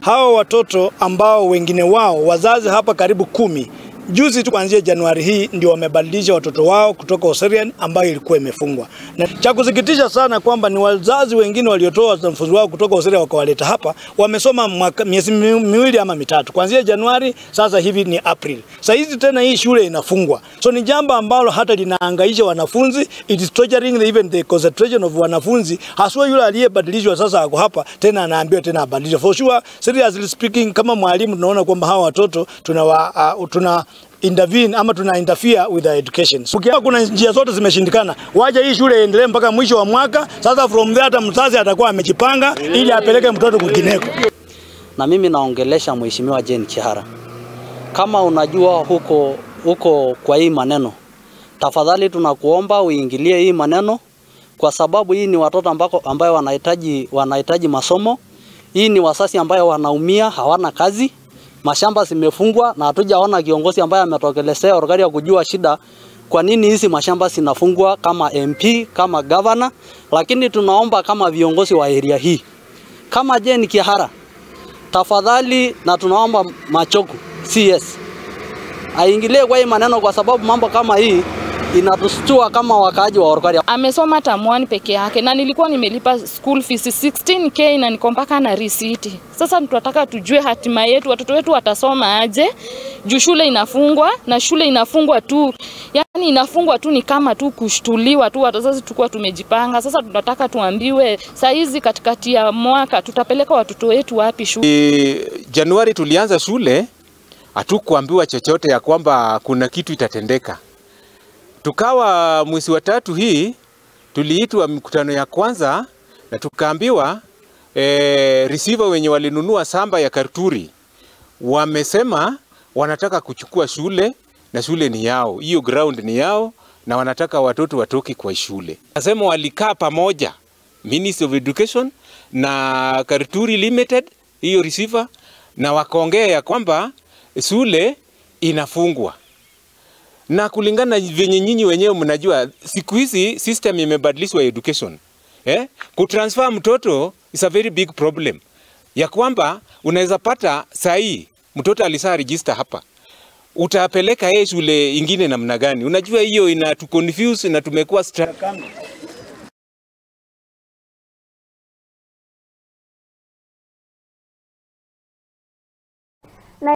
Hawa watoto ambao wengine wao wazazi hapa karibu 10 juzi tu kuanzia Januari hii ndio wamebadilisha watoto wao kutoka Oserian ambayo ilikuwa imefungwa. Na cha kusikitisha sana kwamba ni wazazi wengine waliotoa wanafunzi wao kutoka Oserian wakawaleta hapa, wamesoma miezi 2 ama 3 kuanzia Januari, sasa hivi ni April. Sasa hizi tena hii shule inafungwa. So ni jambo ambalo hata linahangaisha wanafunzi, it is torturing even the concentration of wanafunzi, haswa yule aliyebadilishwa sasa ako hapa tena anaambiwa tena abadilishwe. For sure, seriously speaking, kama mwalimu tunaona kwamba hawa watoto tuna intervene ama tuna interfere with the education. Ukiwa kuna njia zote zimeshindikana, waje hii shule iendelee mpaka mwisho wa mwaka. Sasa from there hata mzazi atakuwa amejipanga ili apeleke mtoto kwingineko. Na mimi naongelesha Mheshimiwa Jane Kihara. Kama unajua huko kwa hii maneno, tafadhali tunakuomba uingilie hii maneno, kwa sababu hii ni watoto ambayo wanahitaji masomo. Hii ni wasasi ambayo wanaumia, hawana kazi. Mashamba zimefungwa na hatujaona kiongozi ambaye ametokelezea Olkaria kujua shida kwa nini hizi mashamba zinafungwa, kama MP, kama governor. Lakini tunaomba kama viongozi wa area hii, kama Jane Kihara, tafadhali, na tunaomba Machoku CS aingilie kwa hii maneno, kwa sababu mambo kama hii inatustua kama wakaaji wa Olkaria. Amesoma term 1 peke yake na nilikuwa nimelipa school fees 16k na niko mpaka na receipt. Sasa tunataka tujue hatima yetu, watoto wetu watasoma aje? Juu shule inafungwa, na shule inafungwa tu. Yaani inafungwa tu ni kama tu kushtuliwa tu, wazazi tulikuwa tumejipanga. Sasa tunataka tuambiwe saa hizi katikati ya mwaka tutapeleka watoto wetu wapi shule? Januari tulianza shule, hatukuambiwa chochote ya kwamba kuna kitu itatendeka. Tukawa mwezi wa 3 hii tuliitwa mkutano ya kwanza na tukaambiwa receiver wenye walinunua samba ya Karturi wamesema wanataka kuchukua shule na shule ni yao, hiyo ground ni yao, na wanataka watoto watoke kwa shule. Nasema walikaa pamoja Ministry of Education na Karturi Limited, hiyo receiver, na wakaongea ya kwamba shule inafungwa. Na kulingana venye nyinyi wenyewe mnajua siku hizi system imebadilishwa education. Kutransfer mtoto is a very big problem. Ya kwamba unaweza pata sahi mtoto alisa register hapa, utapeleka yeye shule ingine namna gani? Unajua hiyo inatu confuse na tumekuwa